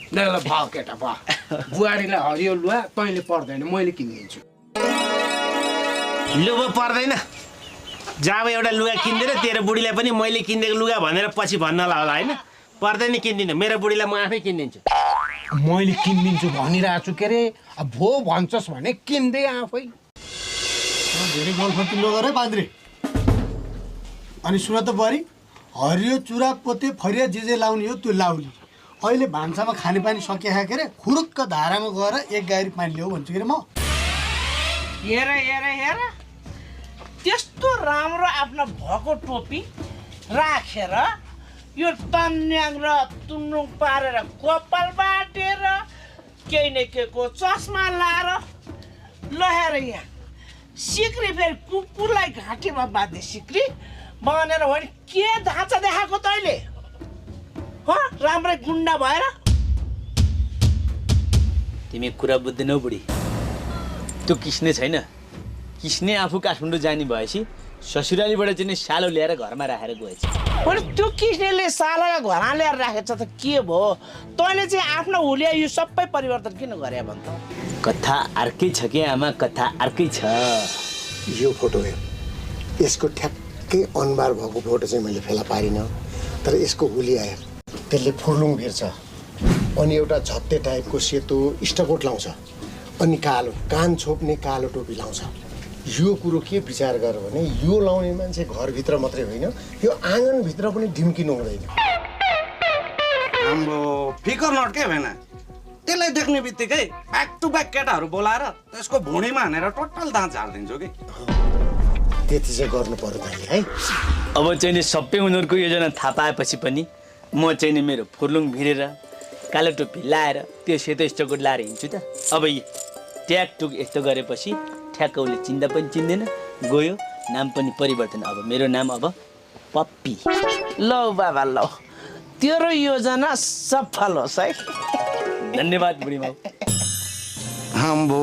ल ल भयो केटा भयो बुहारीलाई हरियो लुगा तैँले पर्दैन मैले किनिदिन्छु लुगा पर्दैन जब एउटा लुगा किन्दिनँ तेरो बुढीलाई पनि मैले किनिदिएको लुगा भनेर पछि भन्नला होला होइन पर्दैन किन्दिनँ मेरो बुढीलाई म आफै किनिदिन्छु मैले किनिदिन्छु भनिरहेको छु के अरे अब भो भन्छस् भने किन्दै आफै धेरै गल्फती लोगर है बान्द्रे अनि सुन त बुहारी हरियो चुरा पोते फरिया जे लाउने हो त्यो लाउने अहिले भान्सामा खानेपानी सकिया के अरे खुरुक्क धारामा गएर एक गाडी पानी ल्याऊ भन्छु के अरे म हेर हेर हेर त्यस्तो राम्रो आफ्नो भएको टोपी राखेर यो तन्याङ र तुन्नुङ पारेर कपाल बाटेर केही न केहीको चस्मा लाएर लहेर यहाँ सिक्री फेरि कुकुरलाई घाँटीमा बाँध्ने सिक्री बनेर भने के ढाँचा देखाएको तैँले राम्रै गुन्डा भएर तिमी कुरा बुझ्दैनौ बुढी त्यो किस्ने छैन किस्ने आफू काठमाडौँ जाने भएपछि ससुरालीबाट चाहिँ सालो ल्याएर घरमा राखेर गएछ अनि त्यो किस्नेले सालालाई घरमा ल्याएर राखेको छ त के भयो तैँले चाहिँ आफ्नो हुलिया यो सबै परिवर्तन किन गरे भन् त कथा अर्कै छ के आमा कथा अर्कै छ यो फोटो हेर यसको ठ्याक्कै अनुहार भएको फोटो चाहिँ मैले फेला पारिनँ तर यसको हुलिया हेर त्यसले फुर्लुङ भिर्छ अनि एउटा झत्ते टाइपको सेतो स्टकोट लाउँछ अनि कालो कान छोप्ने कालो टोपी लाउँछ यो कुरो के विचार गर भने यो लाउने मान्छे घरभित्र मात्रै होइन यो आँगनभित्र पनि ढिम्किनु हुँदैन हाम्रो फिकर नट के भएन त्यसलाई देख्ने बित्तिकै ब्याक टु ब्याक केटाहरू बोलाएर त्यसको भुँडीमा हानेर टोटल दाँत झारिदिन्छु कि त्यति चाहिँ गर्नु पर्यो तैँले है अब चाहिँ नि सबै उनीहरूको योजना थाहा पाएपछि पनि म चाहिँ नि मेरो फुर्लुङ भिरेर कालो टोपी लाएर त्यो सेतो स्टकोट लाएर हिँड्छु त अब ट्याकटुक यस्तो गरेपछि ठ्याक्क उसले चिन्दा पनि चिन्दैन गयो नाम पनि परिवर्तन अब मेरो नाम अब पप्पी लौ बाबा लौ तेरो योजना सफल होस् है धन्यवाद बुढीमा आम्बो